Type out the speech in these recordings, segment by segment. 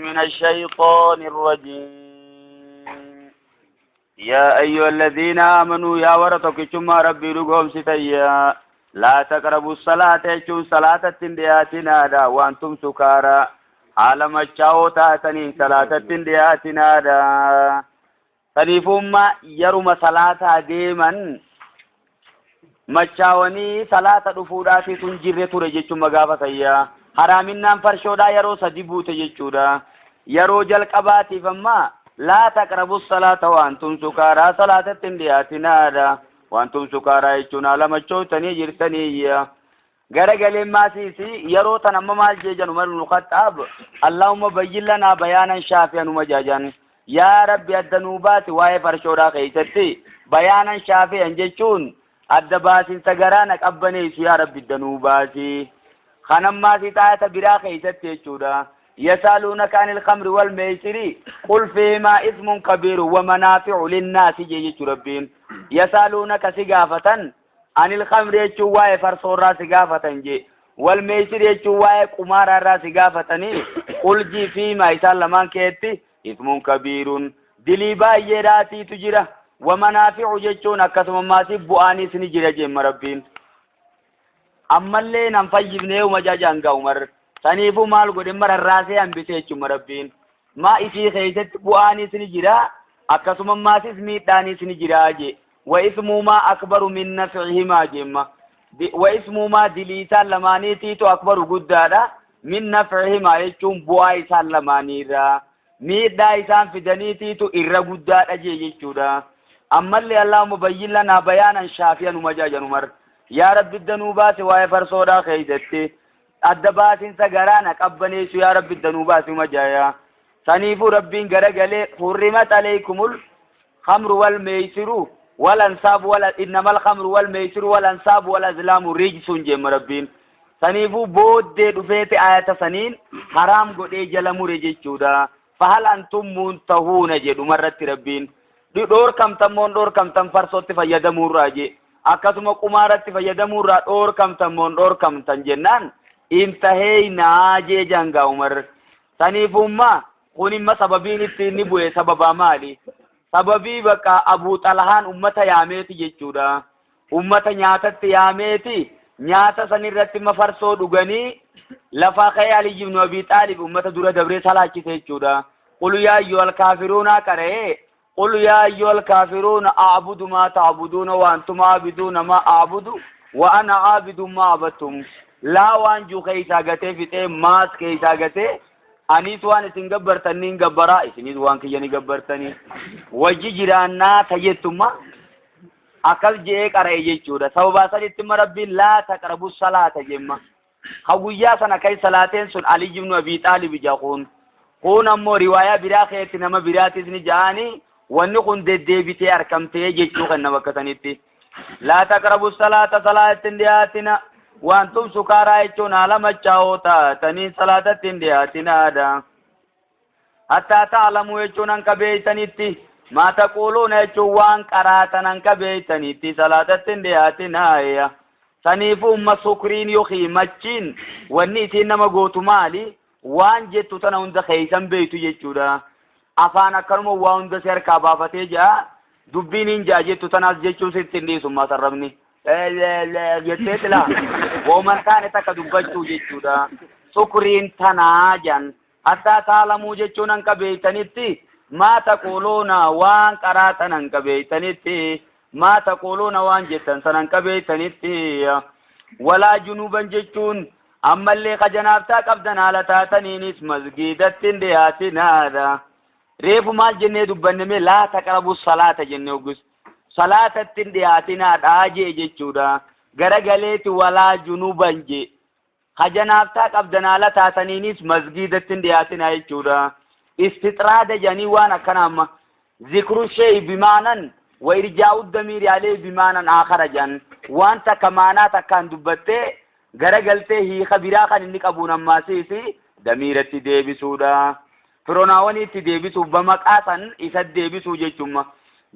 من الشيطان الرجيم. يا أيها الذين آمنوا يا ورتك ثم ربي لقوم ستيا لا تقربوا الصلاة يجون صلاة التندياتنا دا وأنتم سكارى عالم الشاو تاتنين صلاة التندياتنا دا سنيفما يرم صلاة ديما machaawanii salaata dhufuudhaati tun jirre ture jechuun gaafa sayyaa haraaminaan farshoodhaa yeroo sadi buute jechuudha. Yeroo jalqabaatiif amma laa taqrabu salaata waantum sukaaraa salaatatti hin dhiyaatinaadha. Waantum sukaaraa jechuun haala machootanii jirtaniyya. Gara galeen maasiisi yeroo tan amma maal jeejan Umar ibn Khattaab Allahumma bayyin lanaa bayaanan shaafi'an uma jaajan. Yaa Rabbi adda nuu baasi waa'ee farshoodhaa keessatti bayaanan shaafi'an jechuun adda baasinsa garaa na qabbaneessu yaa Rabbi adda nuu baasi. Kanammaa si xaayata biraa keessatti jechuudha. Yasaaluunaka anil khamri wal meysiri qul fiihimaa ismun kabiiru wa manaafi'u linnaasi jee jechuu Rabbiin. Yasaaluunaka si gaafatan anil khamri jechuun waa'ee farsoorraa si gaafatan jee. Wal meysiri jechuun waa'ee qumaaraarraa si gaafatanii qul jii fiihimaa isaan lamaan keetti ismun kabiirun dilii baay'eedhaatiitu jira. Wa manaafi'u jechuun akkasuma maasii bu'aanis ni jira jeemma Rabbiin. Ammallee nan fayyifnee uma jajaan gaa Umar. Saniifuu maal godhe mararraasee hambisee jechuudha Rabbiin. Maa isii keessatti bu'aanis ni jira akkasuma maasis miidhaanis ni jira jee. Wa ismuumaa akbaru min nafcihimaa jeemma. Wa ismuumaa dilii isaan lamaaniitiitu akbaru guddaadha. Min nafcihimaa jechuun bu'aa isaan lamaaniirraa. Miidhaa isaan fidaniitiitu irra guddaadha jee jechuudha. Ammallee Allahumma bayyin lanaa bayaanan shaafiyan uma jaajan Umar. Yaa Rabbi danuu baase waa'ee farsoodhaa keessatti. Adda baasinsa garaa na qabbaneessu yaa Rabbi danuu baase uma jaaya. Saniifuu Rabbiin garagalee hurrimat alaykumul khamru wal meeysiru wal ansaabu wal innamal khamru wal meeysiru wal ansaabu wal azlaamu rijsun jeemma Rabbiin. Saniifuu booddee dhufeeti ayata saniin haraam godhee jala mure jechuudha. Fahal antum muntahuuna jedhuma irratti Rabbiin. Dhoorkamtan moon dhoorkamtan farsootti fayyadamuurraa jee. Akkasuma qumaaratti fayyadamuurraa dhoorkamtan moon dhoorkamtan jennaan intaheeynaa jee jangaa Umar. Saniifummaa kun imma sababiin itti inni bu'e sababaa maali? Sababii bakka Abuu Xalahaan ummata yaameeti jechuudha. Ummata nyaatatti yaameeti nyaata san irratti imma farsoo dhuganii lafaa ka'ee Ali ibn Abi Xaalib ummata dura dabree salaachise jechuudha. Qul yaa ayyuhal kaafiruunaa qara'ee qul yaa ayyuhal kaafiruuna a'budu maa ta'buduuna wa antum aabiduuna maa a'budu wa ana aabidu maa abattum laa waan juu keessaa gatee fixee maas keessaa gatee anis waan isin gabbartan niin gabbaraa isinis waan kiyya ni gabbartanii wajji jiraannaa tajettumma akkas je'ee qara'e jechuudha. Sababaa sanitti imma Rabbiin laa taqrabu salaata jemma. Ka guyyaa sana kai salaateen sun Ali ibn Abi Xaalib ija kun. Kun ammoo riwaayaa biraa keetti nama biraatis ni ja'anii wanni kun deddeebitee arkamtee jechuu kenna bakka sanitti. Laa taqrabu salaata salaatti hin dhiyaatina. Wantum sukaaraa jechuun haala machaa'oo taatanii salaatatti hin dhiyaatinaadha. Hattaa ta'lamuu jechuun hanqa beeytanitti maa taquuluuna jechuun waan qaraatan hanqa beeytanitti salaatatti hin dhiyaatinaaya. Saniifuu umma sukriin yookiin machiin wanni isiin nama gootu maali? Waan jettu tana hunda keeysan beeytu jechuudha. Afaan akkanuma waa hunda si harkaa baafatee ja'a dubbiin hin ja'a jettu tanaas jechuun sitti hin dhiisu ummaa sarrabni. Jettee silaa wooman taane takka dubbachuu jechuudha. Sukriin tanaa jedhan. Hattaa taalamuu jechuun hanqa beeytanitti maa taquuluuna waan qaraatan hanqa beeytanitti maa taquuluuna waan jettan san hanqa beeytanitti walaa junuban jechuun ammallee ka janaabtaa qabdan haala taataniinis masgiidatti hin dhiyaatinaadha. Reefu maal jennee dubbanne mee laa taqrabu salaata jenne hoggus salaatatti hin dhiyaatinaadha jee jechuudha. Garagaleeti walaa junuban jee. Ka janaabtaa qabdan haala taataniinis masgiidatti hin dhiyaatinaa jechuudha. Istixraada jedhanii waan akkana amma zikru shee'i bimaanan Wa irjaa'u damiiri alayhi bimaanan aakhara jedhan. Waan takka maanaa takkaan dubbattee garagaltee hiika biraa kan inni qabuun ammaasiis damiiratti deebisuudha. Pironaawoniitti deebisuuf bamaqaa san isa deebisuu jechumma.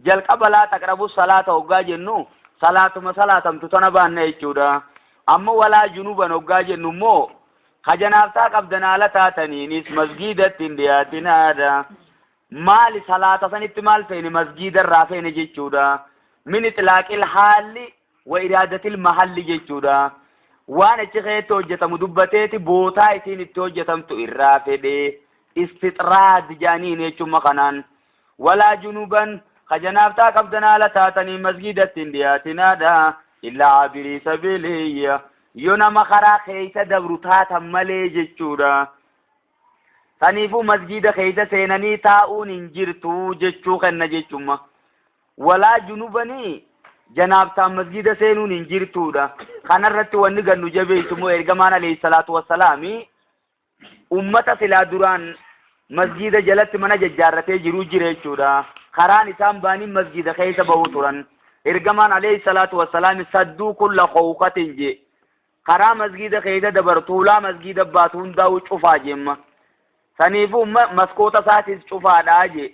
Jalqaba laa taqrabu salaata hoggaa jennu salaatuma salaatamtu tana baanna jechuudha. Amma walaa junuban hoggaa jennu immoo ka janaabtaa qabdan haala taataniinis masgiidatti hin dhiyaatinaadha. Maali salaata sanitti maal feene masgiida irraa feene jechuudha. Min itlaaqil haalli wa iraadatil mahalli jechuudha. Waan achi keessatti hojjetamu dubbateeti bootaa isiin itti hojjetamtu irraa fedhe. Istixraad jedhaniin jechuma kanaan. Walaa junuban ka janaabtaa qabdan haala taatanii masgiidatti hin dhiyaatinaadha. Illaa aabirii sabiiliyya. Yoo nama karaa keessa dabru taatan malee jechuudha. Saniifuu masgiida keessa seenanii taa'uun hin jirtu jechuu kenna jechuma. Walaa junubanii janaabtaan masgiida seenuun hin jirtuudha. Kanarratti wanni gannu jabeessu immoo ergamaan alayhi salaatu wassalaami ummata silaa duraan masgiida jalatti mana jajjaarratee jiruu jira jechuudha. Karaan isaan baanii masgiida keessa bahuu turan. Ergamaan alayhi salaatu wassalaami sadduu kulla khawqatin jee. Karaa masgiida keessa dabartu hulaa masgiida baatu hundaa'u cufaa jemma. Saniifuu maskoota isaatis cufaadhaa jee.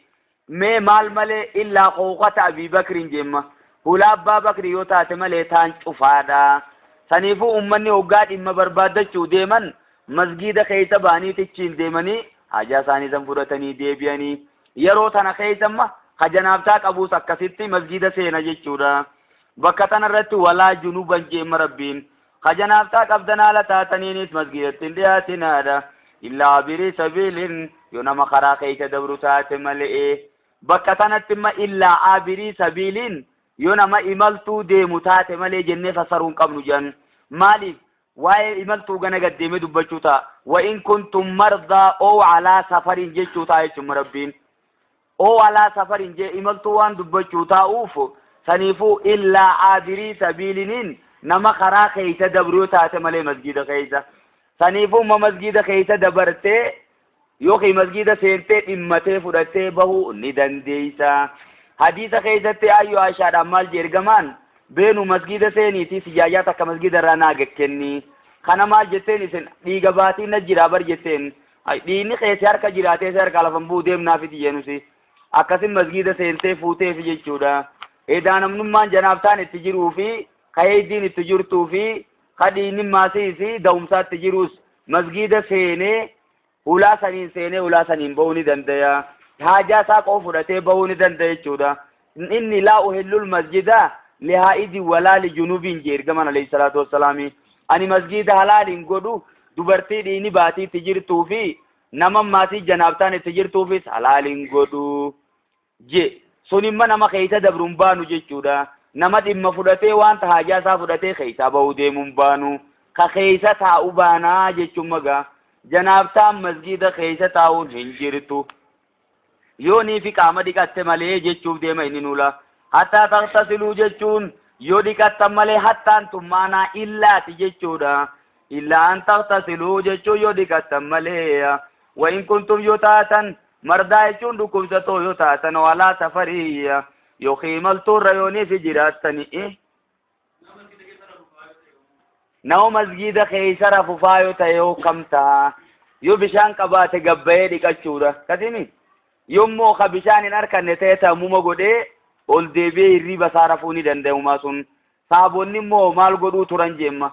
Mee maal malee illaa khawqata Abii Bakriin jemma. Hulaa Abbaa Bakrii yoo taate malee taan cufaadha. Saniifuu ummanni hoggaa dhimma barbaaddachuu deeman masgiida keessa ba'anii tichiin deemanii hajaa isaanii san fudhatanii deebi'anii. Yeroo tana keessa amma ka janaabtaa qabuus akkasitti masgiida seena jechuudha. Bakka tana irratti walaa junuban jeemma Rabbiin. Ka janaabtaa qabdan haala taataniinis masgiidatti hin dhiyaatinaadha. Illaa abirii sabiilin yoo nama karaa keessa dabru taate malee. Bakka tanatti imma illaa abirii sabiiliin yoo nama imaltuu deemu taate malee jennee fassaruu hin qabnu jedhan. Maaliif? Waa'ee imaltuu gana gad deemee dubbachuu ta'a. Wa in kuntum mardaa oo alaa safariin jechuu ta'a jechuun Rabbiin. Oo alaa safarin jee imaltuu waan dubbachuu taa'uuf saniifuu illaa aabirii sabiiliniin nama karaa keeysa dabru yoo taate malee masgiida keeysa. Saniifuu ma masgiida keeysa dabartee yookiin masgiida seentee dhimmatee fudhattee bahuu ni dandeeysa. Hadiisa keessatti ayyoo Aishaadhaan maal jee ergamaan beenu masgiida seeniitii sijaajaa takka masgiida irraa naa kenni. Kana maal jetteen isin dhiiga baatii na jiraa bar jetteen. Hay dhiigni kee si harka jiraatee si harkaa lafan bu'u deemnaafiti jeenusi. Akkasin masgiida seentee fuuteefi jechuudha. Edaa namnummaan janaabtaan itti jiruu fi ka heeydiin itti jirtuu fi ka dhiigni maasii fi da'umsaa itti jiruus masgiida seenee hulaa saniin seenee hulaa saniin bahuu ni dandaya. Haajaa isaa qofa fudhatee bahuu ni dandaya jechuudha. Inni laa uhillul masjida lihaa'idi walaa lijunubiin jee ergamaan alayhi salaatu wassalaami. Ani masgiida halaal hin godhu dubartii dhiigni baatii itti jirtuu fi nama maatii janaabtaan itti jirtuufis halaal hin godhu je. Sun imma nama keessa dabru hin baanu jechuudha. Nama dhimma fudhatee wanta haajaa isaa fudhatee keessaa bahuu deemu hin baanu. Ka keessa taa'u baanaa jechuun magaa. Janaabtaan masgiida keessa taa'uun hin jirtu. Yoo niifi qaama dhiqatte malee jechuuf deema inni nula. Hattaa taqtasiluu jechuun yoo dhiqattan malee hattaan tun maanaa illaati jechuudha. Illaa an taqtasiluu jechuun yoo dhiqattan malee. Wa in kuntum yoo taatan mardaa jechuun dhukkubsatoo yoo taatan walaa safarii yookiin imaltuurra yoo niifi jiraattani. Nama masgiida keessa rafu faa yoo ta'e yoo kam ta'a? Yoo bishaan qabaate gabbayee dhiqachuudha. Kasimi? Yommuu ka bishaan hin arkanne ta'e tayammuma godhee ol deebi'ee hirriiba isaa rafuu ni danda'umaa sun. Saabonni immoo maal godhuu turan jeemma.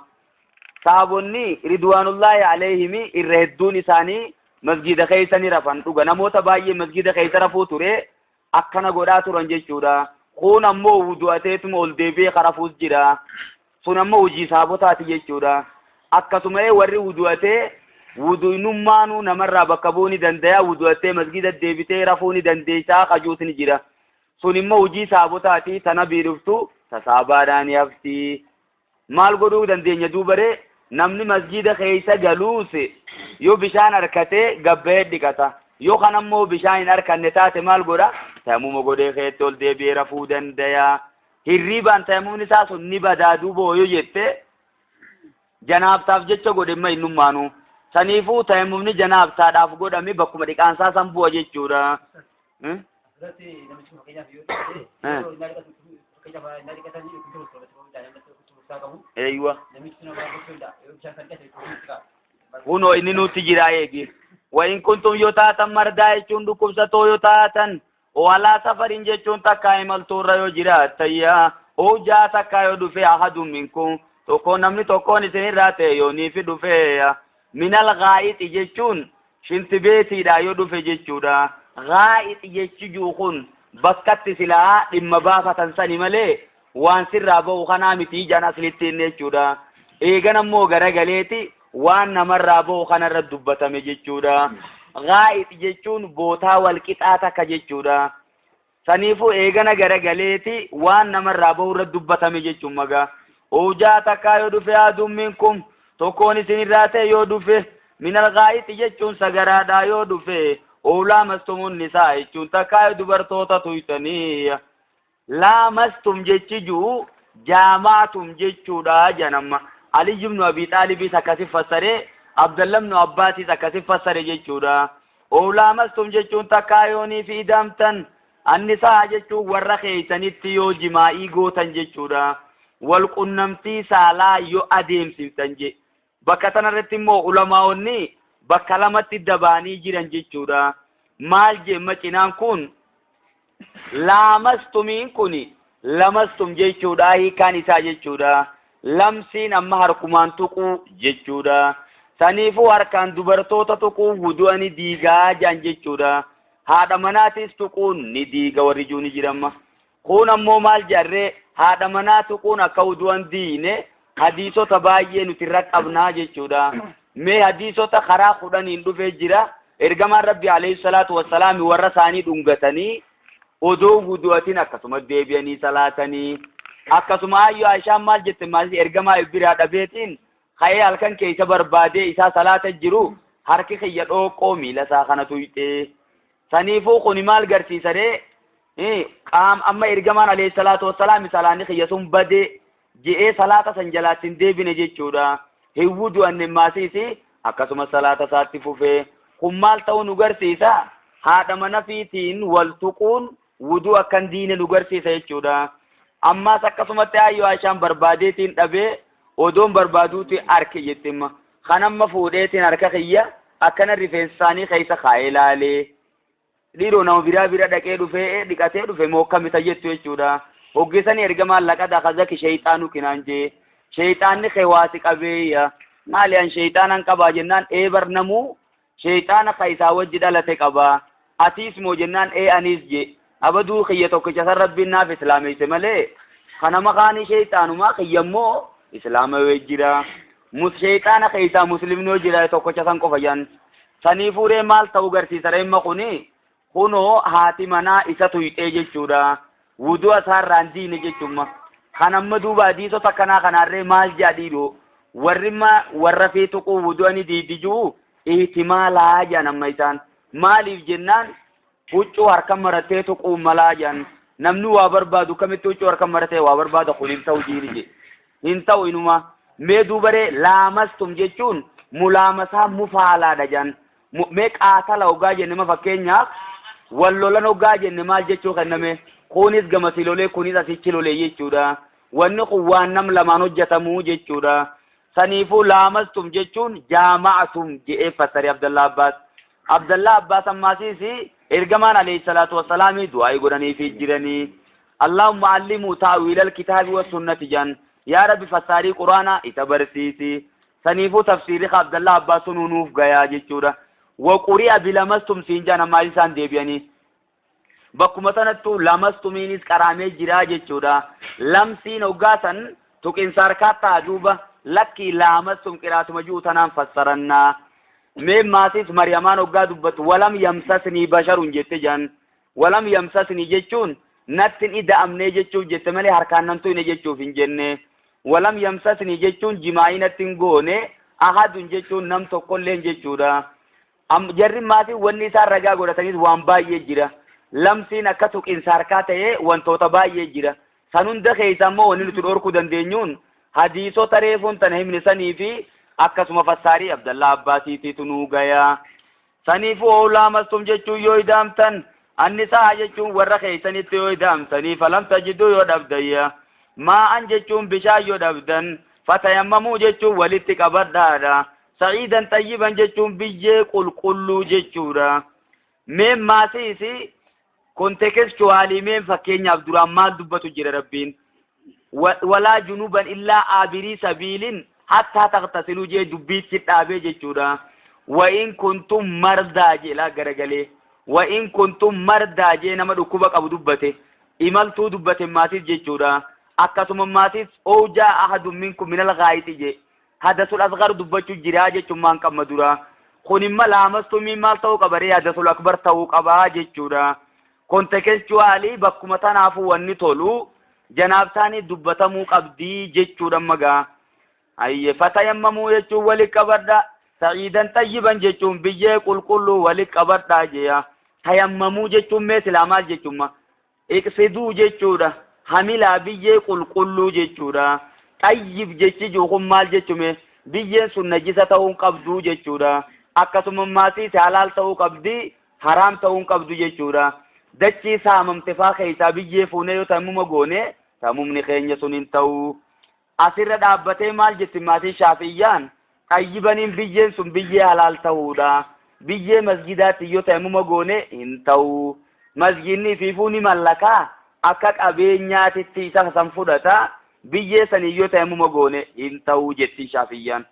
Saabonni ridwaanullaahi alayhimi irra hedduun isaanii masgiida keessa ni rafan dhuga. Namoota baay'ee masgiida keessa rafuu ture. Akkana godhaa turan jechuudha. Kuun ammoo wudu'ateetuma ol deebi'ee ka rafuus jira. Sun ammoo hojii saabotaati jechuudha. Akkasuma warri wudu'atee wudu'inummaanuu namarraa bakka bu'uu ni danda'a. Wudu'attee masgiida deebitee rafuu ni dandeessaa kajuus ni jira. Sun immoo hojii saabotaati tana biidhuftu tasaabaadhaan hafti. Maal godhuu dandeenya duubaree namni masgiida keessa galuus yoo bishaan harkatee gabbayee dhiqata. Yoo kan ammoo bishaan hin harkanne taate maal godha? Tayammuma godhee keetti ol deebi'ee rafuu danda'a. Hirriibaan tayammumni isaa sun ni badaa duuba yoo jette janaabtaaf jecha godhe imma innummaanuu. Saniifuu tayammumni janaabtaadhaaf godhame bakkuma dhiqaansaa san bu'a jechuudha. Asirratti namichi kun fakkeenyaaf yoo ta'e yeroo inni dhiqatu, fakkeenyaaf inni dhiqatan dhukkubsaa qabu. Eeywa. Namichi sun maal gochuu danda'a? Yoo bishaan kan dhiqate dhukkubni qaba. Kunoo inni nutti jira eegi. Wa in kuntum yoo taatan mardaa jechuun dhukkubsatoo yoo taatan, walaa safarin jechuun takkaa imaltuurra yoo jiraattayya, hojaa takkaa yoo dhufe ahadun minkum tokko namni tokkoon isinirraa ta'e yoo niifi dhufe minal gaa'ixi jechuun shintibeetiidha yoo dhufe jechuudha. Gaa'ixi jechi kun bakkatti silaa dhimma baafatan sani malee waan sirraa ba'u kanaa miti ijaan aslitti inni jechuudha. Eegan ammoo garagaleeti waan namarraa ba'u kanarra dubbatame jechuudha. Gaa'ixi jechuun bootaa wal qixaa takka jechuudha. Saniifuu eegana garagaleeti waan namarraa ba'u irra dubbatame jechuun magaa. Hojaa takkaa yoo dhufe aduun minkum tokkoon isinirraa ta'e yoo dhufe minal gaa'ixi jechuun sagaraadhaa yoo dhufe oolaa mastumuun nisaa jechuun takkaa yoo dubartoota tuytanii. Laamastum jechi jiru jaamaatum jechuudha jedhan. Ali ibnu Abi Xaalibis akkasi fassare, Abdallah ibnu Abbaasis akkasi fassare jechuudha. Oolaamastum jechuun takkaa yoonii fi idamtan annisaa jechuun warra keeysanitti yoo jimaa'ii gootan jechuudha. Wal qunnamtii saalaa yoo adeemsiftan je. Bakka tanarratti immoo ulamaa'onni bakka lamatti dabaanii jiran jechuudha. Maal jemma cinaan kun laamastumiin kun lamastum jechuudha hiikaan isaa jechuudha. Lamsiin amma harkumaan tuquu jechuudha. Saniifuu harkaan dubartoota tuquu wudu'a ni diigaa jaan jechuudha. Haadha manaatis tuquun ni diiga warri jiru ni jiramma. Kun ammoo maal jarree haadha manaa tuquun akka wudu'an diine hadiisota baay'ee nuti irra qabnaa jechuudha. Mee hadiisota karaa 10n dhufee jira. Ergamaan Rabbi alayhi salaatu wassalaam warra isaanii dhungatanii odoo wudu'atiin akkasuma deebi'anii salaatanii. Akkasuma ayyoo Aishaan maal jette maal ergamaa biraa dhabeetiin ka'ee halkan keessa barbaadee isaa salaata jiru harki kiyya dhooqoo miila isaa kana tuyxee. Saniifuu kuni maal garsiisaree qaam amma ergamaan alayhi salaatu wassalaam salaanni kiyya sun badee je'ee salaata san jalaatti hin deebine jechuudha. Hin wudu'anne maasiisi akkasuma salaata isaatti fufee. Kun maal ta'uu nu garsiisa? Haadha mana fiitiin wal tuquun wuduu akkan diine nu garsiisa jechuudha. Ammaas akkasumatti ayyoo Aishaan barbaadeetiin dhabee odoon barbaaduuti arke jettimma. Kan amma fuudheetiin harka kiyya akkana rifeensa isaanii keessa kaa'ee laalee. Dhiiroo nama biraa bira dhaqee dhufee dhiqatee dhufe moo akkamita jettu jechuudha. Hoggisanii ergamaan laqad akhazaki shayxaanu kinaan jee. Shayxaanni kee waasi qabeeyya. Maali an shayxaanan qabaa jennaan ee bar namuu shayxaana ka isaa wajji dhalate qabaa. Atiis moo jennaan ee aniis jee. Abaduu kiyya tokkicha san rabbiin naaf islaameesse malee kanama kaanii shayxaanumaa kiyya immoo islaamawee jira. Shayxaana keessaa muslimni yoo jira tokkicha san qofa jedhan. Sanii fuudhee maal ta'uu garsiisa reemma kuni kunoo haati manaa isa tuyxee jechuudha. Wudu'a isaarraan diine jechuudha. Kan amma duuba hadiisota akkanaa kanaarree maal jedha dhiiroo warri warra fi tuquu wudu'a ni diidi jiru ihtimaalaa jedhan amma isaan. Maaliif jennaan huccuu harka maratee tuquu malaa jedhan. Namni waa barbaadu kamitti huccuu harka maratee waa barbaada kun hin ta'u jiiri jedhe. Hin ta'u inuma. Mee duubaree laamastum jechuun mulaamasaa mufaalaadha jedhan. Mee qaatala hoggaa jenne ma fakkeenyaaf wal lolan hoggaa jenne maal jechuu kenname kunis gamasi lolee kunis asichi lolee jechuudha. Wanni kun waan nam lamaan hojjetamuu jechuudha. Saniifuu laamastum jechuun jaama'atum jedhee fassare Abdallaa Abbaas. Abdallaa Abbaas ammaasiis ergamaan alayhi salaatu wassalaamii du'aa godhaniifii jiranii. Allahumma allimuu ta'wiilal kitaabi wa sunnati jan. Yaa Rabbi fassaarii Quraanaa isa barsiisi. Saniifuu tafsiirri Abdallaa Abbaas sunuu nuuf gayaa jechuudha. Wa quri'a bilamastum siin jaan ammaa isaan deebi'anii. Bakkuma sanattuu lamastumiinis qaraamee jira jechuudha. Lamsiin hoggaa san tuqinsa harkaa ta'a duuba lakkii laamastum qiraatuma ji'u tanaan fassarannaa. Mee maasis Mariyamaan hoggaa dubbattu walam yamsasnii basharun jette jaan. Walam yamsasnii jechuun natti hin ida'amnee jechuuf jette malee harkaan nan tuyne jechuuf hin jenne. Walam yamsasnii jechuun jimaa'ii natti hin goone ahadun jechuun nam tokkolleen jechuudha. Jarri maatiin wanni isaan ragaa godhatanis waan baay'ee jira. Lamsiin akka tuqinsa harkaa ta'ee wantoota baay'ee jira. San hunda keessa immoo wanni nuti dhorkuu dandeenyuun hadiisota reefuun tana himne sanii fi akkasuma fassaarii Abdallaa Abbaasiitiitu nuu gayaa. Saniifuu oolaamastum jechuun yoo idaamtan Annisaa jechuun warra keeysanitti yoo ida'amtanii, falam tajiduu yoo dhabdayya, maa'an jechuun bishaan yoo dhabdan, fatayammamuu jechuun walitti qabadhaadha. Sa'iidan xayyiban jechuun biyyee qulqulluu jechuudha. Mee maasiisi contextually, mee fakkeenyaaf duraan maal dubbatu jira Rabbiin? Walaa junuban illaa aabirii sabiilin hattaa taqtasiluu jee dubbiitti dhaabee jechuudha. Wa in kuntum mardaa jee laa garagalee. Wa in kuntum mardaa jee nama dhukkuba qabu dubbate. Imaltuu dubbate maatis jechuudha. Akkasuma maatis oojaa ahadun minkum minal ghaayixi jee. Hadasul asgar dubbachuu jiraa jechuun maan qabma dura. Kun imma laamastumiin maal ta'uu qaba ree? Hadasul akbar ta'uu qabaa jechuudha. Contextually bakkuma tanaafuu wanni tolu janaabtaanii dubbatamuu qabdii jechuudha magaa. Ayye, fatayammamuu jechuun wali qabadha. Sa'iidan xayyiban jechuun biyyee qulqulluu wali qabadha jeya. Tayammamuu jechuun mee silaa maal jechuun? Iqsiduu jechuudha. Hamilaa biyyee qulqulluu jechuudha. Xayyib jechi jiru kun maal jechume? Biyyeen sun najisa ta'uu qabdu jechuudha. Akkasuma maasiis halaal ta'uu qabdi, haraam ta'uu qabdu jechuudha. Dachii saamamte faa keessaa biyyee fuunee yoo tayammuma goone, tayammumni keenya sun hin ta'u. Asirra dhaabbatee maal jetti maatiin Shaafiyyaan? Xayyibaniin biyyeen sun biyyee halaal ta'uudha. Biyyee masgidaatti yoo tayammuma goone hin ta'u. Masgidni fiifuu ni mallakaa, akka qabeenyaatitti isa san fudhata. Biyyee sanii yoo tayammuma goone hin ta'u jetti Shaafiyyaan.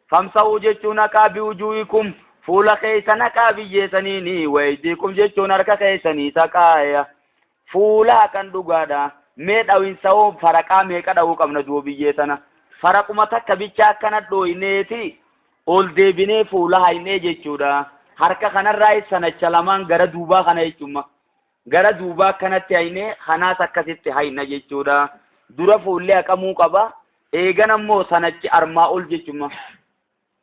Famsa'uu jechuun haqaa, biwujuuhikum fuula keessan haqaa biyyee saniini, waydiikum jechuun harka keessanii saqaaya. Fuula haqan dhugaadha. Mee dhawinsa hoo, faraqaa meeqa dhawuu qabna du'o biyyee sana? Faraquma takka bicha akkana dhooyneeti ol deebinee fuula haynee jechuudha. Harka kanarraa sanacha lamaan gara duubaa kana jechuudha. Gara duubaa akkanatti haynee, kanaas akkasitti hayna jechuudha. Dura fuullee haqamuu qaba. Eegan ammoo sanachi armaa ol jechuudha.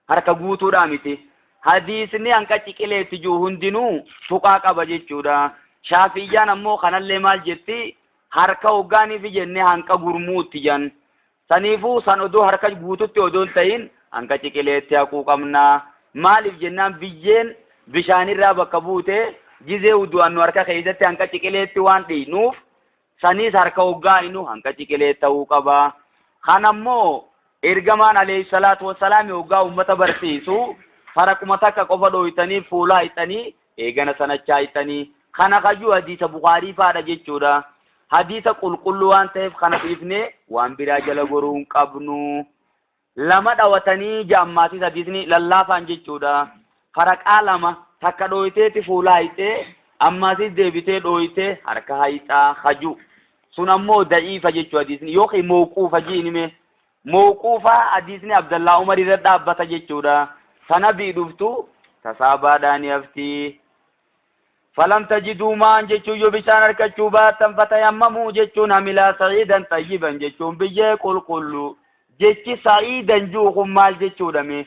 Harka guutuudhaa miti. Hadiisni hanqa ciqileetti jiru hundinuu tuqaa qaba jechuudha. Shaafiyyaan ammoo kanallee maal jetti? Harka hoggaaniif jennee hanqa gurmuutti jan. Saniifuu san odoo harka guututti odoo hin ta'in hanqa ciqileetti haquu qabna. Maaliif jennaan, biyyeen bishaanirraa bakka buute gizee udu'annu harka keessatti hanqa ciqileetti waan dhiinuuf, saniis harka hoggaa inu hanqa ciqilee ta'uu qaba. Kanammoo ergamaan alayhi salaatu wassalaam hoggaa ummata barsiisu faraquma takka qofa dhooytanii fuula hixanii, eegana sanachaa hixanii, kana kajuu hadiisa Bukaarii faadha jechuudha. Hadiisa qulqulluu waan ta'eef kana dhiifnee waan biraa jala goruu hin qabnu. Lama dhawatanii jaammaatis hadiisni lallaafaan jechuudha. Faraqaa lama takka dhooyteeti fuula hixee, ammaasis deebitee dhooytee harka hayxaa kaju. Sun ammoo da'iifa jechuu hadiisni, yookiin mawquufa jiinime. Mawquufa hadiisni Abdallaa Umar irra dhaabbata jechuudha. Sana bii dhuftu tasaabaadhaan hafti. Falam tajiduu maan jechuun yoo bishaan harkachuu baattan, fatayammamuu jechuun hamilaa, sa'iidan xayyiban jechuun biyyee qulqulluu. Jechi sa'iidan jiru kun maal jechuudha mee?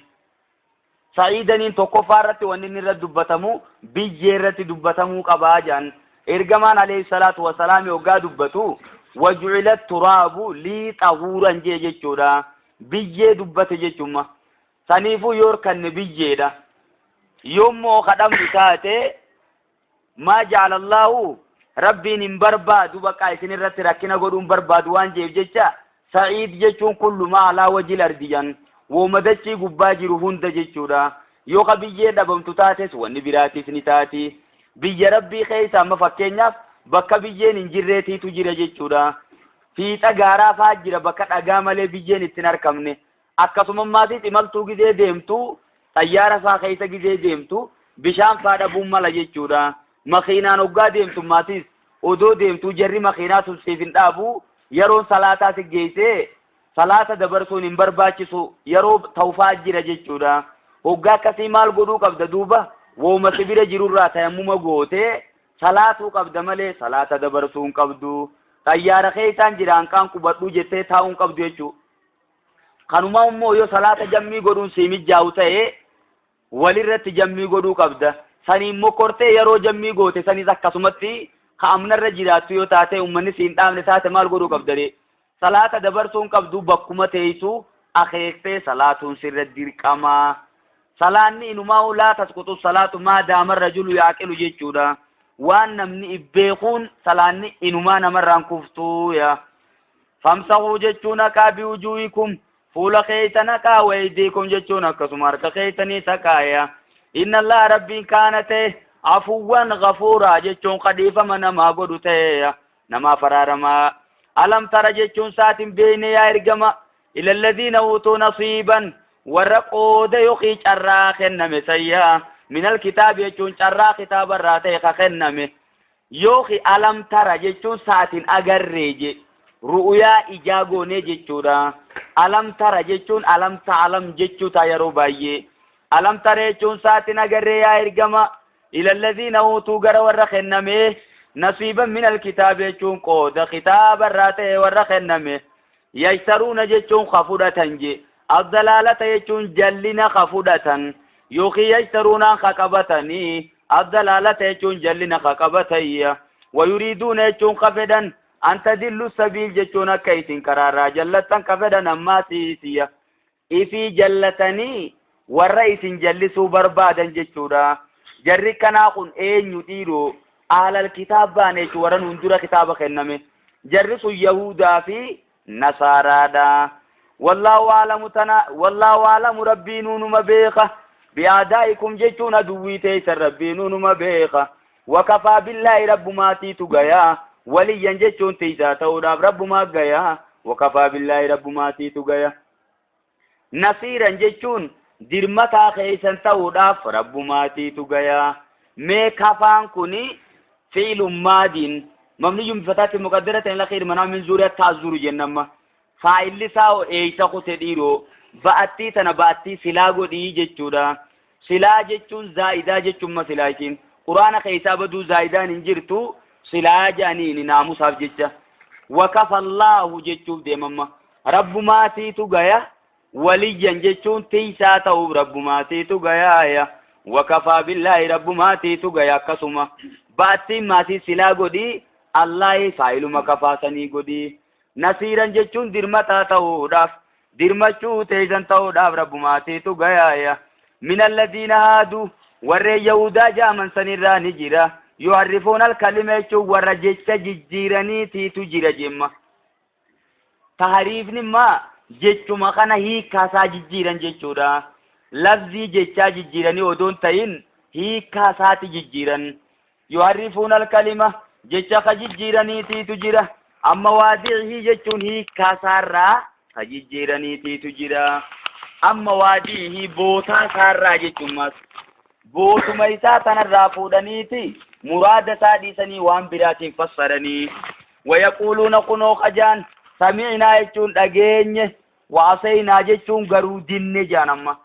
Sa'iidaniin tokkoffaa irratti wanni inni irratti dubbatamu biyyee irratti dubbatamuu qabaa jedhan. Ergamaan alayhi salaatu wasalaam hoggaa dubbatu waju'ila turaabu lii xahuuran jee jechuudha. Biyyee dubbate jechuudha. Saniifuu yoo harkanne biyyeedha. Yoommoo kadhamnu taate, maa ja'alallaahu Rabbiin hin barbaadu, bakka isin irratti rakkina godhuun barbaadu waan jeef jecha, sa'iid jechuun kullu maa alaa wajhil ardi jan, wooma dachii gubbaa jiru hunda jechuudha. Yoo ka biyyee dhabamtu taates wanni biraatiis ni taati. Biyya Rabbii keessa amma fakkeenyaaf bakka biyyeen hin jirreetiitu jira jechuudha. Fiixa gaaraa faa jira, bakka dhagaa malee biyyeen ittiin argamne. Akkasuma maatis imaltuu gizee deemtu, xayyaara faa keessa gizee deemtu, bishaan faa dhabuun mala jechuudha. Makiinaan hoggaa deemtu maatis odoo deemtu jarri makiinaa sun siif hin dhaabu, yeroon salaataa si geessee salaata dabarsuun hin barbaachisu yeroo ta'ufaa jira jechuudha. Hoggaa akkasii maal godhuu qabda duuba? Wooma si bira jirurraa tayammuma gootee salaatuu qabda malee salaata dabarsuu hin qabdu. Xayyaara keessaan jira, hanqaan qubadhuu jettee taa'uu hin qabdu jechuudha. Kanuma immoo yoo salaata jammii godhuun si mijaa'u ta'e, walirratti jammii godhuu qabda. Saniin mokortee yeroo jammii goote sanis akkasumatti ka'amnarra jiraattu yoo taate, uummanni si hin dhaabne taate, maal godhuu qabda ree? Salaata dabarsuu hin qabdu, bakkuma teessu akeektee salaatuun sirra dirqamaa. Salaanni inumaa laa tasqutu salaatu maa daama rajulu yaaqilu jechuudha. Waan namni if beekuun salaanni inumaa namarraan kuftuuya. Famsahuu jechuun haqaa biwujuuhikum fuula keeysan haqaa waydiikum jechuun akkasuma harka keeysanii saqaaya. Inna Allaha rabbiin kaana ta'e afuwwan ghafuuraa jechuun kadhiifama namaa godhu ta'e namaaf araaramaa. Alam tara jechuun saatin beeyne yaa ergama ilalladhiina uutuu nasiiban warra qooda yookiin carraa kenname sayyaa minal kitaabi jechuun carraa kitaabarraa ta'e ka kenname yookiin alam tara jechuun saatin agarree je ru'uyaa ijaa goonee jechuudha. Alam tara jechuun alam ta'alam jechuu ta'a yeroo baay'ee. Alam tara jechuun saatin agarree yaa ergama ilalladhiina uutuu gara warra kenname nasiiban minal kitaabi jechuun qooda kitaabarraa ta'e warra kenname yashtaruuna jechuun ka fudhatan je addalaalata jechuun jallina ka fudhatan yookiin yashtaruunaan ka qabatanii addalaalata jechuun jallina ka qabatayya wayuriiduuna jechuun ka fedhan an tadillu sabiil jechuun akka isin karaarraa jallattan ka fedhan ammaa siisiya ifii jallatanii warra isin jallisuu barbaadan jechuudha. Jarri kanaa kun eenyu dhiiroo aalal kitaab baane jechuun warra nuun dura kitaaba kenname. Jarri sun Yahudaa fi Nasaaraadha. Wallaahu aalamu tana wallaahu aalamu rabbii nuunuma beeka. Bi'aadaa'ikum jechuun aduwwii teessan rabbii nuunuma beeka. Wakafaa billaahi rabbumaatiitu gayaa. Waliyyan jechuun tiisaa ta'uudhaaf rabbumaa gayaa. Wakafaa billaahi rabbumaatiitu gaya. Nasiiran jechuun dirmataa keessan ta'uudhaaf rabbumaatiitu gayaa. Mee kafaan kuni fi'ilun maadiin mabniyyun bifataatti muqaddaratin ila khayri manaa min zuuriya ta'azzuru jennamma. Faa'illi isaa hoo eeysa kute dhiiroo ba'attii tana ba'attii silaa godhii jechuudha. Silaa jechuun zaa'idaa jechuun silaa isiin. Quraana keessaa baduu zaa'idaan hin jirtu silaa jedhaniini naamusaaf jecha. Wakafa Allaahu jechuuf deemamma. Rabbumaatiitu gaya waliyyan jechuun tiisaa ta'uuf rabbumaatiitu gayaaya. Wakafaa billaahi rabbumaatiitu gaya akkasuma. Ba'attiin maatii silaa godhii Allaahi faa'iluma kafaasanii godhii. Nasiiran jechuun dirmataa ta'uudhaaf dirmachuu teessan ta'uudhaaf rabbumaatiitu gayaaya. Min alladhiina haaduu warreen Yahudaa jaaman sanirraa ni jira. Yuharrifuun alkalima jechuun warra jecha jijjiiraniitiitu jira jemma. Tahariifni immaa jechuma kana hiikkaasaa jijjiiran jechuudha. Lafzii jechaa jijjiiranii odoo hin ta'in hiikkaasaati jijjiiran. Yuharrifuun alkalima jecha ka jijjiiraniitiitu jira. Amma waadicihii jechuun hiikkaasaarraa ka jijjiiraniitiitu jira. Amma waadicihii bootaasaarraa jechuun maas bootuma isaa tanarraa fuudhaniiti muraada isaa dhiisanii waan biraatiin fassaranii. Wayaquuluuna kunoo qajaan sami'naa jechuun dhageenye waaseynaa jechuun garuu dinne jaan amma.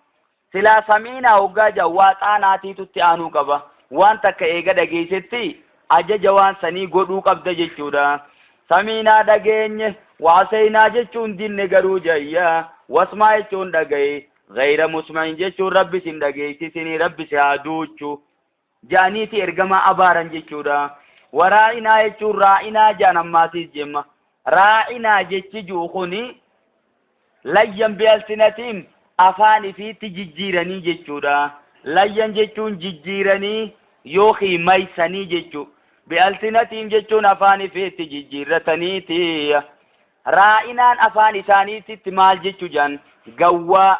Silaa sami'naa hoggaa jaan waa xaanaatiitutti aanuu qaba. Waan takka eega dhageessetti ajaja waan sanii godhuu qabda jechuudha. Sami'naa dhageenye waaseynaa jechuun dinne garuu jayya wasmaa jechuun dhagaye gayra musma'in jechuun rabbi sin dhageessisinii rabbi si haa duuchu. Jaaniiti ergamaa abaaran jechuudha. Waraa'inaa jechuun raa'inaa jaan ammaasiis jemma. Raa'inaa jechi ji'u kuni layyan bi'alsinatiin afaan ifiitti jijjiiranii jechuudha. Layyan jechuun jijjiiranii yookiin maysanii jechuu. Bi'alsinatiin jechuun afaan ifiitti jijjiirrataniiti. Raa'inaan afaan isaaniititti maal jechuu jaan gawwaa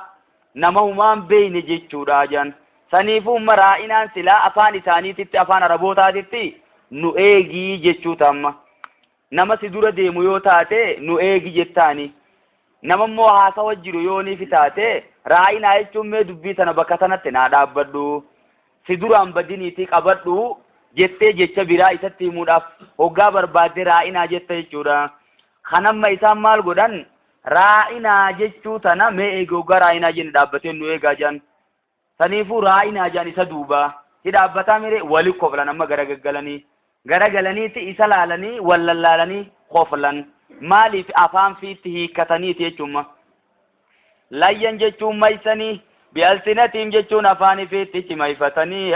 nama humaan beeyne jechuudha jaan. Saniifuu umma raa'inaan silaa afaan isaaniititti afaan arabootaatitti nu eegii jechuu tamma. Nama si dura deemu yoo taate nu eegi jettaani. Nama immoo haasawa jiru yoo niifi taate raa'inaa jechuun mee dubbii tana bakka tanatti naa dhaabbadhu. Si duraan badiniitii qabadhu jettee jecha biraa isatti himuudhaaf hoggaa barbaadde raa'inaa jetta jechuudha. Kanamma isaan maal godhan raa'inaa jechuu tana mee eegi hoggaa raa'inaa jenne dhaabbatee nu eegaa jedhan. Saniifuu raa'inaa jedhan isa duuba. Si dhaabbataa mire wali koflan amma garagaggalanii. Garagalaniiti isa laalanii wal lallaalanii koflan. Maaliif afaan fiitti hiikkataniiti jechuun Layyan jechuun maysanii bi'alsinatiin jechuun afaan ifiitti cimayfatanii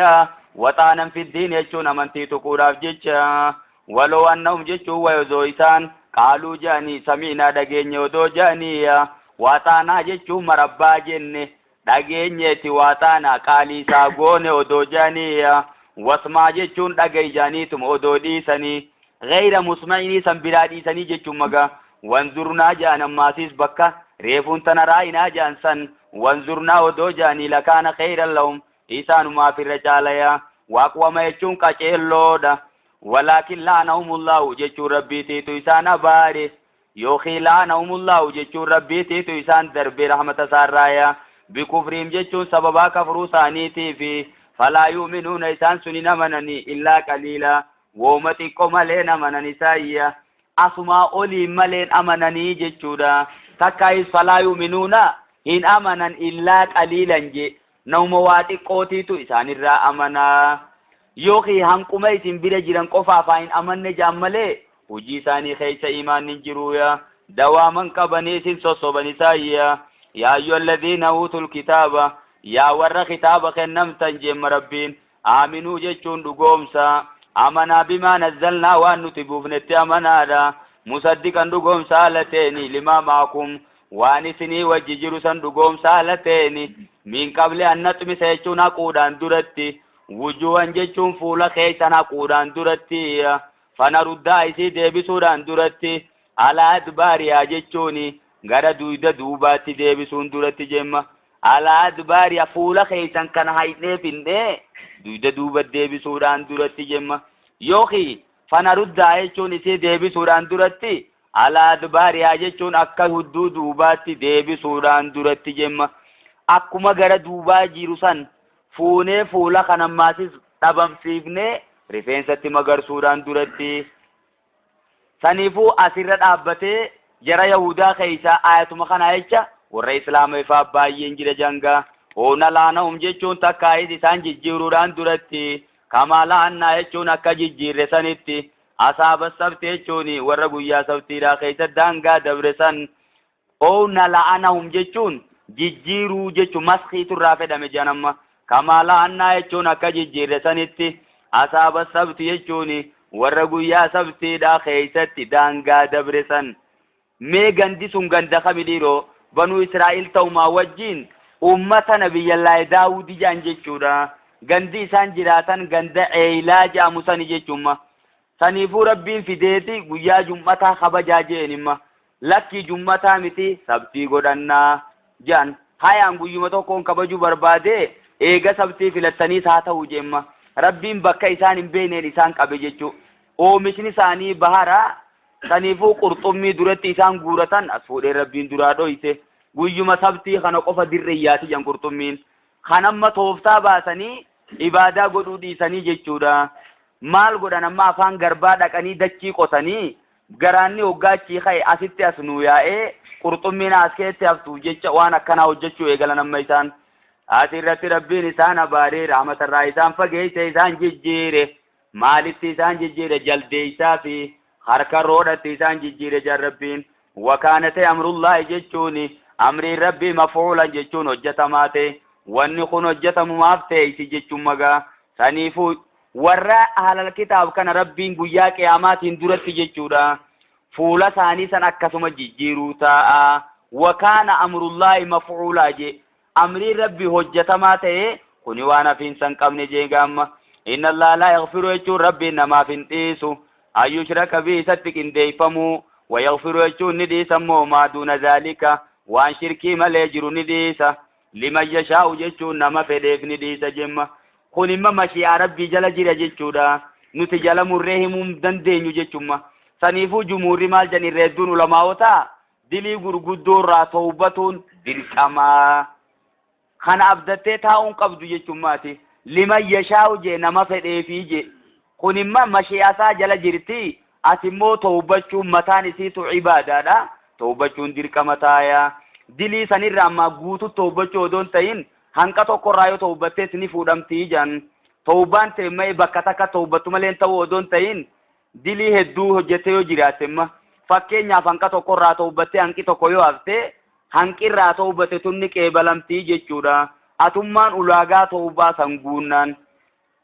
waxaanan fiddiin jechuun amantii tuquudhaaf jecha waloo annahum jechuun wayozoo isaan qaaluu jedhanii samiinaa dhageenye odoo jedhanii waxaanaa jechuun marabbaa jenne dhageenyeeti waxaanaa qaalii isaa goone odoo jedhanii Wasmaa jechuun dhaga'i jaaniituma odoo dhiisanii ghayra musma'inii san biraa dhiisanii jechuun magaa. Wanzurnaa ja'an ammaasiis bakka reefuun tana raa'inaa ja'an san wanzurnaa odoo ja'anii lakaana khayran lahum isaanumaaf irra caalaya. Waaqwama jechuun qaceelloodha. Walaakin la'anahumullaahu jechuun Rabbiitiitu isaan abaare. Yookiin la'anahumullaahu jechuun Rabbiitiitu isaan darbe rahmata isaarraaya. Bikufriim jechuun sababaa kafruu isaaniitiifi falaa yu'minuuna isaan sun hin amanani illaa qaliila wooma xiqqo malee hin amanan isaayya. Asumaa oliin maleen amananii jechuudha. Takkaayis falaa yu'minuuna hin amanan illaa qaliilan je Namuma waa xiqqootiitu isaanirraa amana. Yookiin hanquma isin bira jiran qofaaf haa hin amanne ja'an malee hujii isaanii keessa iimaanni hin jiruuya. Dawaaman qabanii isin sossoban isaayya. Yaa ayyuhalladhiina uutul kitaaba yaa warra kitaaba kennamtan jeemma Rabbiin aaminuu jechuun dhugoomsa. Amanaa bimaa nazzalnaa waan nuti buufnetti amanaadha. Musaddiqan dhugoomsa haala ta'een limaa ma'akum waan isinii wajji jiru san dhugoomsa haala ta'een min qabli an naxmisa jechuun haquudhaan duratti wujuuhan jechuun fuula keessan haquudhaan duratti fanaruddaa isii deebisuudhaan duratti alaa adbaariyaa jechuun gara duyda duubaatti deebisuun duratti jemma alaa adbaariyaa fuula keessan kana haydhee findhee duyda duuba deebisuudhaan duratti jemma yookiin fanaruddaa jechuun isii deebisuudhaan duratti Alaa adbaarihaa jechuun akka hudduu duubaatti deebisuudhaan duratti jemma. Akkuma gara duubaa jiru san fuunee fuula kana ammaasis dhabamsiifnee rifeensatti magarsuudhaan duratti. Saniifuu asirra dhaabbatee jara Yahudaa keessaa aayatuma kanaa jecha warra Islaama ifaa baay'een jira jangaa. Hoona laanahum jechuun takkaayis isaan jijjiiruudhaan duratti. Kamaa la'annaa jechuun akka jijjiirre sanitti. Asaaba sabti jechuun warra guyyaa sabtiidhaa keessa daangaa dabre san ow nala'anahum jechuun jijjiiruu jechuun maskiitu irraa fedhame jedhan amma. Kamaa la'annaa jechuun akka jijjiirre sanitti asaaba sabti jechuun warra guyyaa sabtiidhaa keessatti daangaa dabre san. Mee gandi sun ganda kami dhiiroo? Banuu Israa'iil ta'umaa wajjiin ummata Nabiyyallaahi Daawudi jedhan jechuudha. Gandi isaan jiraatan ganda Eeylaa jedhamu sani jechuumma. Saniifuu Rabbiin fideeti guyyaa jum'ataa kabajaa je'een imma. Lakkii jum'ataa miti sabtii godhannaa jedhan. Hayaan guyyuma tokkoon kabajuu barbaadee eega sabtii filattaniis haa ta'u je'emma. Rabbiin bakka isaan hin beekneen isaan qabe jechuu. Oomishni isaanii bahara. Saniifuu qurxummii duratti isaan guuratan as fuudhee Rabbiin duraa dhoyse. Guyyuma sabtii kana qofa dirree yaati jedhan qurxummiin. Kan amma tooftaa baasanii ibaadaa godhuu dhiisanii jechuudha. Maal godhan amma afaan garbaa dhaqanii dachii qotanii garaanni hoggaa achii ka'e asitti as nuu yaa'ee qurxummiin as keessatti haftuuf jecha waan akkanaa hojjechuu eegalan amma isaan. Asirratti Rabbiin isaan abaaree rahmatarraa isaan fageesse isaan jijjiire. Maalitti isaan jijjiire? Jaldeessaa fi harka roodhatti isaan jijjiire jedhan Rabbiin. Wakaana ta'e amrullaahi jechuun amriin Rabbii maf'uulan jechuun hojjetamaa ta'e. Wanni kun hojjetamumaaf teessi jechuun magaa. Saniifuu warra ahlal kitaab kana Rabbiin guyyaa qiyaamaatiin duratti jechuudha. Fuula isaanii san akkasuma jijjiiruu taa'a. Wakaana amrullaahi maf'uulaa jee. Amriin Rabbii hojjatamaa ta'e kuni waan hafiinsa hin qabne jee gaamma. Inna Allaha laa yaghfiru jechuun Rabbiin namaaf hin dhiisu. An yushraka bihi isatti qindeeffamuu. Wa yaghfiru jechuun ni dhiisa immoo maa duuna zaalika waan shirkii malee jiru ni dhiisa. Liman yashaa'u jechuun nama fedheef ni dhiisa jemma. Kun imma mashii'aa Rabbii jala jira jechuudha. Nuti jala murree himuu hin dandeenyu jechumma. Saniifuu jumhuurri maal jedhan irra hedduun ulamaa'otaa Dilii gurguddoo irraa tawbatuun dirqama. Kana abdattee taa'uu hin qabdu jechuun maati. Liman yashaa'u jee nama fedheefii jee. Kun imma mashii'aa isaa jala jirti. Ati immoo tawbachuun mataan isiitu ibaadaadha. Tawbachuun dirqama taaya. Dilii sanirraa ammaa guutuu tawbachuu odoo hin ta'in hanqa tokkorraa yoo tawbattees ni fuudhamti jedhan. Tawbaan ta'e ma'e bakka takka tawbattu malee hin ta'uu odoo hin ta'in Dilii hedduu hojjattee yoo jiraatte imma fakkeenyaaf hanqa tokko irraa tawbattee hanqi tokko yoo hafte hanqi irraa tawbate tun ni qeebalamti jechuudha. Atummaan ulaagaa tawbaa san guunnaan.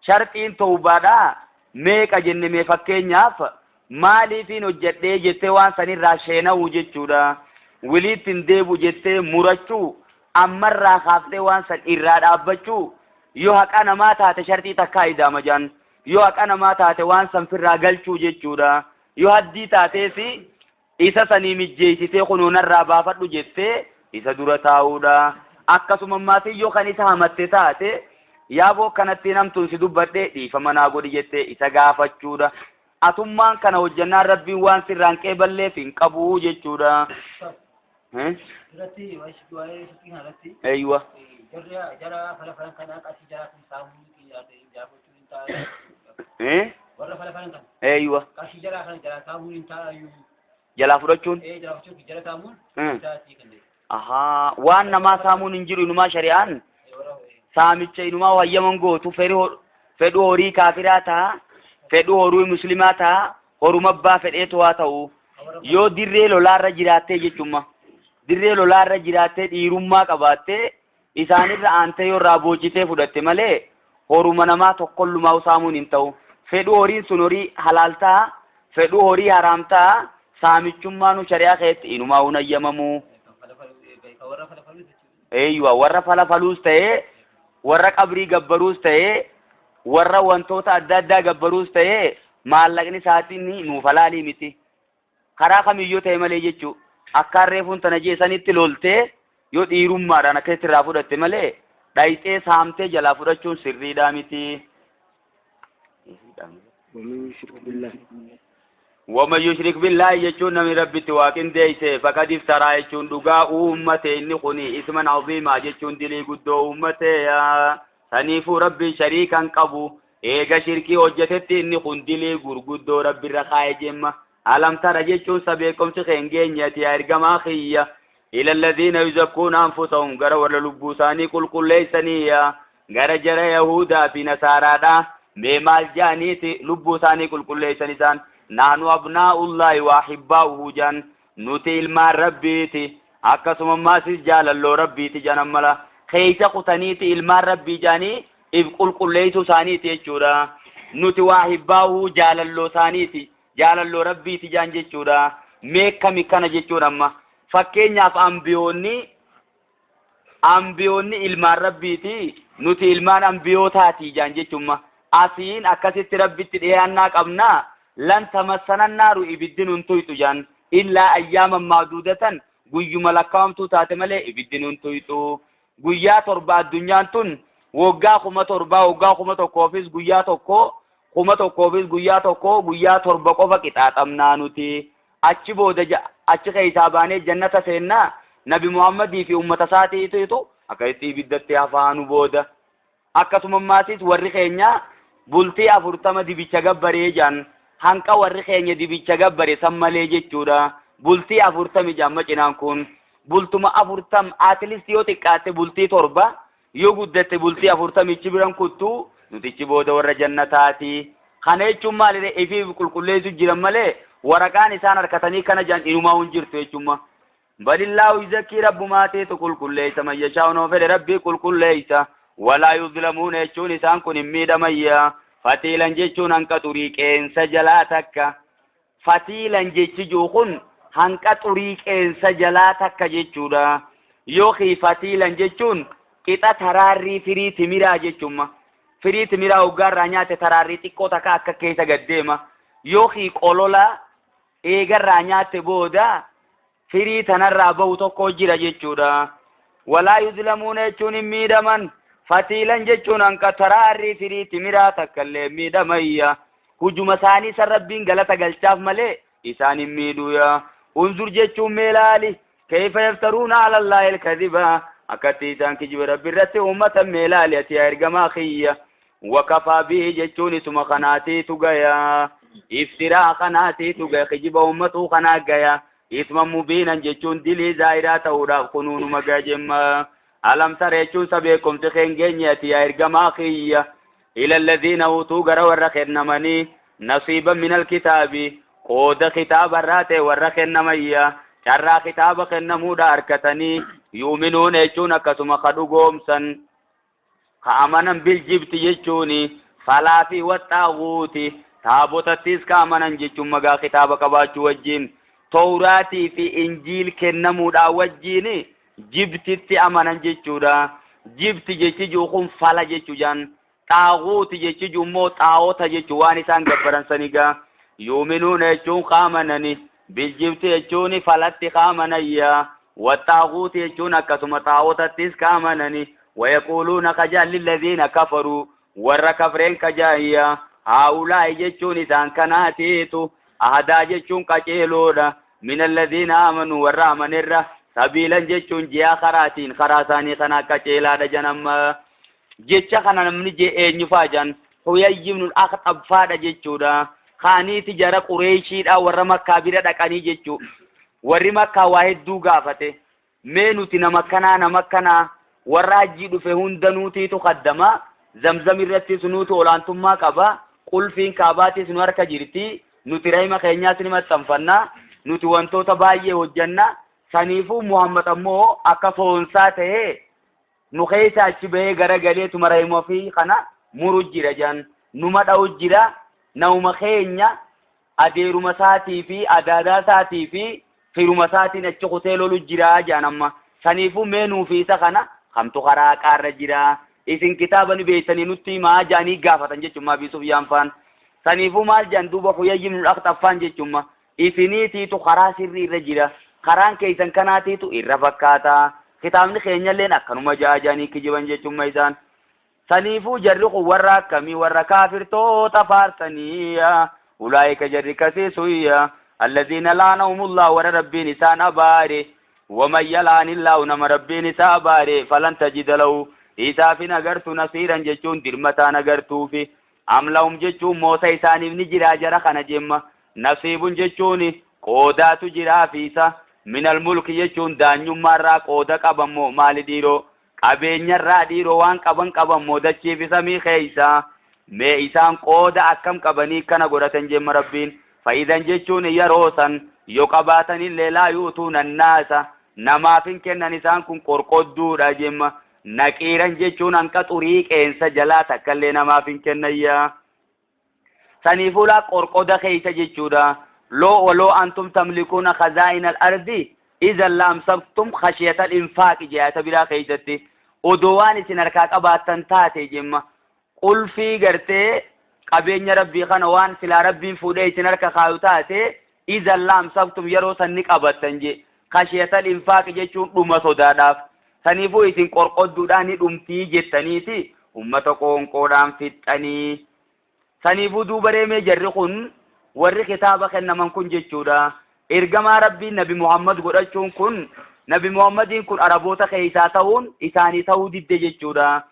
Sharxiin tawbaadhaa meeqa jenne mee fakkeenyaaf maaliifiin hojjadhee jettee waan sanirraa sheena'uu jechuudha. Wiliitti hin deebi'u jettee murachuu ammarraa kaaftee waan san irraa dhaabbachuu. Yoo haqa namaa taate sharxii takkaa idaama jaan. Yoo haqa namaa taate waan san firraa galchuu jechuudha. Yoo haddii taatees isa sanii mijjeessitee kunoo narraa baafadhu jettee isa dura taa'uudha. Akkasuma ammaatii yoo kan isa hamatte taate yaaboo kanatti namtuun si dubbadhe dhiifama naa godhi jettee isa gaafachuudha. Atummaan kana hojjannaan Rabbiin waan sirraan qeeballeef hin qabu jechuudha. Irratti waa'ee shirkii kana irratti Eeywa. jarri jara fala falan kana qarshii jaraatiin saamuu jaafachuun hin taa'u. Eh? Warra fala falan kana Eeywa. qarshii jaraa kana jaraa saamuun hin taa'u. Jalaa fudhachuun? Ee, jaraa fudhachuun jara saamuun isaatii kan jedhu. Ahaa. Waan namaa saamuun hin jiru inumaa shari'aan Warra saamicha inumaa wayyaman gootu fedhu horii kaafiraa ta'a, fedhu horii muslimaa ta'a, horuma abbaa fedheetu haa ta'u. Yoo dirree lolaarra jiraattee jechuudha. Dirree lolaarra jiraattee dhiirummaa qabaattee isaanirra aantee yoo irraa boojitee fudhatte malee horuma namaa tokkollumaa saamuun hin ta'u. Fedhu horiin sun horii halaal ta'a, fedhu horii haraam ta'a, saamichummaanu shari'aa keessatti inumaa hin hayyamamu. Kan warra fala faluu jechuudha. Eeyyuwa, warra fala faluus ta'ee, warra qabrii gabbaruus ta'ee, warra wantoota adda addaa gabbaruus ta'ee, maallaqni isaatiin nuuf halaalii miti. Karaa kamiyyuu ta'e malee jechuu akka reefuun tana jeesanitti loltee yoo dhiirummaadhaan akkasitti irraa fudhatte malee dhayxee saamtee jalaa fudhachuun sirriidhaa miti. ومن يشرك بالله ومن يشرك بالله jechuun namni Rabbitti waaqindeeyse فقد افترى jechuun dhugaa uummate inni kuni إثما عظيما jechuun dilii guddoo uummateeya. Saniifuu Rabbiin shariikan qabu eega shirkii hojjetetti inni kun dilii gurguddoo Rabbirra kaa'e jemma. ألم تر jechuun sa beekumsi kee hin geenyeeti yaa ergamaa kiyya. إلى الذين يزكون أنفسهم gara warra lubbuu isaanii qulqulleessaniya, gara jara Yahudaa fi Nasaaraadha. Mee maal jaaniiti lubbuu isaanii qulqulleessan isaan? نحن أبناء الله وأحباؤه jaan, nuti ilmaan Rabbiiti, akkasuma maasis jaalalloo Rabbiiti jaan. Ammala keeysa kutaniiti ilmaan Rabbii jaanii if qulqulleessuu isaaniiti jechuudha. Nuti وأحباؤه jaalalloo isaaniiti, jaalalloo Rabbiiti jaan jechuudha. Mee kami kana jechuudha? Amma fakkeenyaaf ambiyoonni ilmaan Rabbiiti, nuti ilmaan ambiyootaati jaan jechuudha. Asiin akkasitti Rabbitti dhiyaannaa qabnaa. لن تمسنا النار ibiddi nun tuyxu jaan, إلا أياما معدودة guyyuma lakkaa'amtuu taate malee ibiddi nun tuyxu. Guyyaa 7 addunyaan tun waggaa 7000, waggaa 1000fis guyyaa 1, 1000fis guyyaa 1, guyyaa 7 qofa qixaaxamnaa. Nuti achi booda achi keessaa baanee jannata seennaa. Nabi Muhammadii fi ummata isaatiitu akkasitti ibiddatti hafaanu booda. Akkasuma maatis warri keenya bultii 40 dibicha gabbaree jaan, hanqa warri keenya dibicha gabbare san malee jechuudha. Bultii 40 jaamma cinaan kun bultuma 40, at least yoo xiqqaatte bultii 7, yoo guddatte bultii 40ichi biran kuttuu, nutichi booda warra jannataati. Kana jechuun maalidha? Ifiif qulqulleessu jiran malee waraqaan isaan harkatanii kana jaan inumaa hin jirtu jechuudha. بل الله يزكي rabbumaatiitu qulqulleessa من يشاء noo fedhe Rabbii qulqulleessa. ولا يظلمون jechuun isaan kun hin miidhamayya. فتيلا jechuun hanqa xurii qeensa jalaa takka. فتيلا jechi jiru kun hanqa xurii qeensa jalaa takka jechuudha. Yookiin فتيلا jechuun qixa taraarrii firii timiraa jechuudha. Firii timiraa hoggaarraa nyaate taraarrii xiqqoo takka akka keessa gaddeema. Yookiin qolola eegarraa nyaatte booda firii tanarraa bahu tokko jira jechuudha. ولا يظلمون jechuun hin miidhaman. فتيلا jechuun hanqa taraarrii firii timiraa takka illee miidhamayya. Hujuma isaanii san Rabbiin galata galchaaf malee isaan hin miidhuya. انظر jechuun mee laali. كيف يفترون على الله الكذب akkatti isaan kijiba Rabbi irratti uummatan mee laali ati yaa ergamaa kiyya. وكفى به jechuun isuma kanaatiitu gaya. Iftiraa kanaatiitu gaya, kijiba uummatuu kanaa gaya. إثما مبينا jechuun dilii zaahiraa ta'uudhaaf kunuunuma gaya jemma. ألم تر jechuun sa beekumsi keen geenye ati yaa ergamaa kiyya. إلى الذين أوتوا gara warra kennamanii نصيبا من الكتاب qooda kitaaba irraa ta'e warra kennamayya. Carraa kitaaba kennamuudha harkatanii يؤمنون jechuun akkasuma ka dhugoomsan. Ka amanan بالجبت jechuuni falaa fi والطاغوت taabotattis ka amanan jechuun magaa kitaaba qabaachuu wajjin Tawraatii fi Injiil kennamuudhaan wajjin jibtitti amanan jechuudha. Jibti jechi jiru kun fala jechu jaan. Xaaguuti jechi jiru immoo xaa'ota jechu waan isaan gabbaran sanigaa. Yuuminuuna jechuun qaamanani. Biljibti jechuun falatti qaamanayya. Waxaaguuti jechuun akkasuma xaa'otattis qaamanani. Wayaquuluuna kajaan lilladhiina kafaruu. Warra kafreen kajaayya. Haa'ulaa'i jechuun isaan kanaatiitu. Ahadaa jechuun qaceeloodha. Min alladhiina aamanuu warra amanirra. Sabiilan jechuun ji'a karaatiin karaa isaanii kana qaceelaadha janamma. Jecha kana namni jee eenyufaa jan Huyayyi ibnul Akhxab faadha jechuudha. Kaaniiti jara Qureeshiidha warra Makkaa bira dhaqanii jechuu. Warri Makkaa waa hedduu gaafate. Mee nuti nama kanaa nama kanaa warra hajjii dhufe hunda nuutiitu kaddama. Zamzam irrattis nuutu olaantummaa qaba. Qulfiin kaabaatis nu harka jirti. Nuti rahima keenyaas ni maxxanfanna. Nuti wantoota baay'ee hojjanna. Saniifuu Muhammad ammoo akka foonsaa ta'ee nu keessa achi bahee garagaleetuma rahima ofii kana muru jira jedhan. Numa dha'u jira. Nama keenya adeeruma isaatii fi adaadaa isaatii fi firuma isaatiin achi kutee lolu jira jedhan amma. Saniifuu mee nuufi isa kana kamtu karaa haqaarra jira. Isin kitaaba ni beektanii nutti himaa jedhanii gaafatan jechuudha Abii Sufyaan faan. Saniifuu maal jedhan duuba Huyayyi ibn Akhxab faan jechuudha. Isiniitiitu karaa sirrii irra jira. Karaan keessan kanaatiitu irra fakkaata. Kitaabni keenyalleen akkanuma ja'a jedhanii kijiban jechuudha isaan. Saniifuu jarri kun warra akkamii warra kaafirtoota faarsanii ulaa'ika jarri kasiisuyya alladhiina la'anahumullah warra rabbiin isaan abaare waman yal'anillaahu nama rabbiin isaa abaare falan tajida lahu isaaf hin agartu nasiiran jechuun dirmataan agartuufi am lahum jechuun moosa isaaniif ni jira jara kana jemma nasiibun jechuun qoodaatu jiraa fi isa minal mulki jechuun daanyummaarraa qooda qabammoo maali dhiiroo qabeenyarraa dhiiroo waan qaban qabammoo dachii fi samii keeysa mee isaan qooda akkam qabanii kana godhatan jemma rabbiin fa'idan jechuun yeroo san yoo qabaatanillee laa yuutuuna annaasa namaaf hin kennan isaan kun qorqodduudha jemma naqiiran jechuun hanqa xurii qeensa jalaa takkallee namaaf hin kennayya. Saniifuu laa qorqoda keeysa jechuudha. Loo waloo antum tamlikuuna khazaa'ina al-ardi idan la amsaktum khashiyata al-infaaqi jedha biraa keeysatti. Odoo waan isin harkaa qabaattan taate jemma qulfii gartee qabeenya rabbii kana waan silaa rabbiin fuudhee isin harka kaayu taate idan la amsaktum yeroo san ni qabattan je. Khashiyata al-infaaqi jechuun dhuma sodaadhaaf. Saniifuu isin qorqodduudhaan ni dhumtii jettaniiti ummata qoonqoodhaan fixxanii. Saniifuu duuba reemee jarri kun warri kitaaba kennaman kun jechuudha. Ergamaa Rabbii Nabi Muhammad godhachuun kun Nabi Muhammadiin kun Araboota keessaa ta'uun isaanii ta'uu didde jechuudha.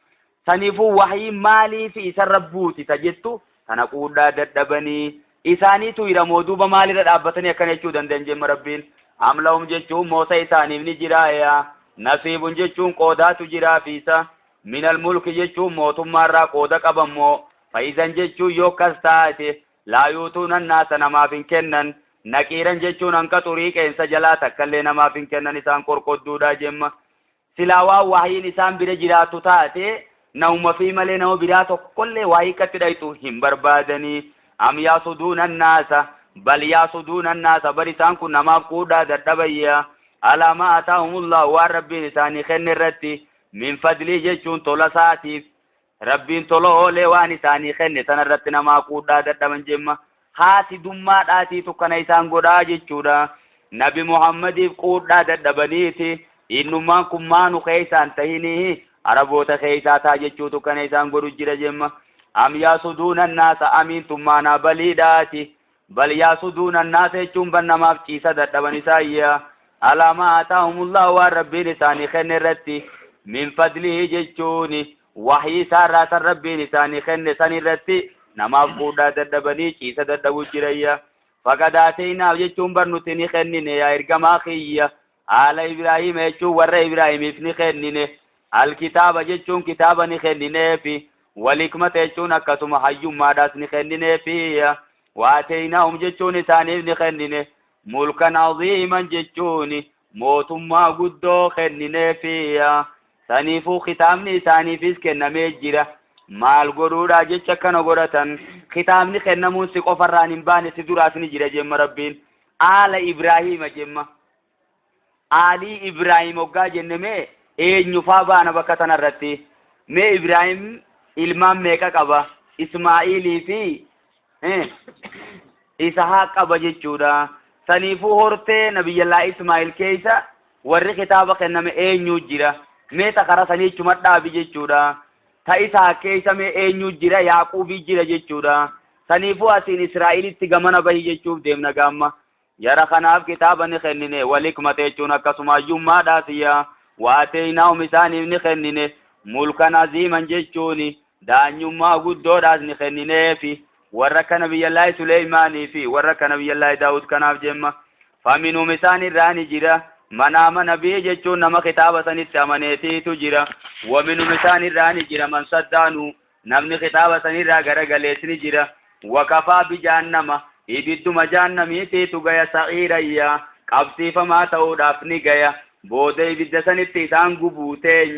Saniifuu wahii maaliif isarra buuti ta jettu tana quudhaa dadhabanii isaaniitu hiramoo duuba maalirra dhaabbatanii akkana jechuu danda'an jemma Rabbiin. Am lahum jechuun moosa isaaniif ni jiraaya. Nasiibun jechuun qoodaatu jiraa fi isa. Minal mulki jechuun mootummaarraa qooda qabammoo. Fa'idan jechuun yoo akkas taate laa yuutuuna annaasa namaaf hin kennan. Naqiiran jechuun hanqa xurii qeensa jalaa takkallee namaaf hin kennan isaan qorqodduudha jemma. Silaa waan wahiin isaan bira jiraatu taate nama fi malee nama biraa tokkollee waahii akkatti dhayxu hin barbaadanii. Am yaasuduuna annaasa bal yaasuduuna annaasa bar isaan kun namaaf quudhaa dadhabayya. Alaa maa ataahumullahu waan rabbiin isaanii kenne irratti min fadlii jechuun tola isaatiif rabbiin tola oolee waan isaanii kenne sana irratti namaa quudhaa dadhaban jemma. Haati dummaadhaatiitu kana isaan godhaa jechuudha. Nabi Muhammadiif quudhaa dadhabaniiti. Innummaan kun maanu keessaan tahinii Araboota keessaa taa jechuutu kana isaan godhu jira jemma. Am yaasuduuna annaasa amiin tummaanaa baliidhaati. Bal yaasuduuna annaasa jechuun ban namaaf ciisa dadhaban isaayya. Alaa maa ataahumullahu waan rabbiin isaanii kenne irratti min fadlihi jechuun wahii isaarraa san rabbiin isaanii kenne san irratti namaaf quudhaa dadhabanii ciisa dadhabu jirayya. Faqad aataynaaf jechuun bar nuti ni kennine yaa ergamaa kiyya. Haala Ibraahim jechuun warra Ibraahimiif ni kennine. Alkitaaba jechuun kitaaba ni kennineefi. Walikmata jechuun akkasuma hayyummaadhaas ni kennineefi. Waataynaahum jechuun isaaniif ni kennine. Mulkan aziiman jechuun mootummaa guddoo kennineefi. Saniifuu kitaabni isaaniifis kennamee jira. Maal godhuudhaa jecha akkana godhatan. Kitaabni kennamuun si qofarraan hin baane si duraas ni jira jemma Rabbiin. Aala Ibraahima jemma. Aalii Ibraahim hoggaa jenne mee Eenyufaa baana bakka tanarratti? Mee Ibraahim ilmaan meeqa qaba? Ismaa'ilii fi Isahaaq qaba jechuudha. Saniifuu hortee Nabiyyallaa Ismaa'il keessa warri kitaaba kenname eenyu jira? Mee ta kara sanii jechuma dhaabi jechuudha. Ta Isahaaq keessa mee eenyu jira? Yaaquubii jira jechuudha. Saniifuu asiin Israa'ilitti gamana bahi jechuuf deemna gaamma. Jara kanaaf kitaaba ni kennine, wal hikmata jechuun akkasuma hayyummaadhaasiyya. Waateynaahum isaaniif ni kennine, mulkan aziiman jechuun daanyummaa guddoodhaas ni kennineefi. Warra akka Nabiyyallaahi Suleymaanii fi warra akka Nabiyyallaahi Daawud kanaaf jemma. Faminhum isaan irraa ni jira, man aamana bihi jechuun nama kitaaba sanitti amaneetiitu jira. Waminhum isaan irraa ni jira, man saddaanu namni kitaaba sanirraa garagalees ni jira. Wakafaa bijahannama ibidduma jahannamiitiitu gaya sa'iirayya qabsiifamaa ta'uudhaaf ni gaya. Booda ibidda sanitti isaan gubuu teenya.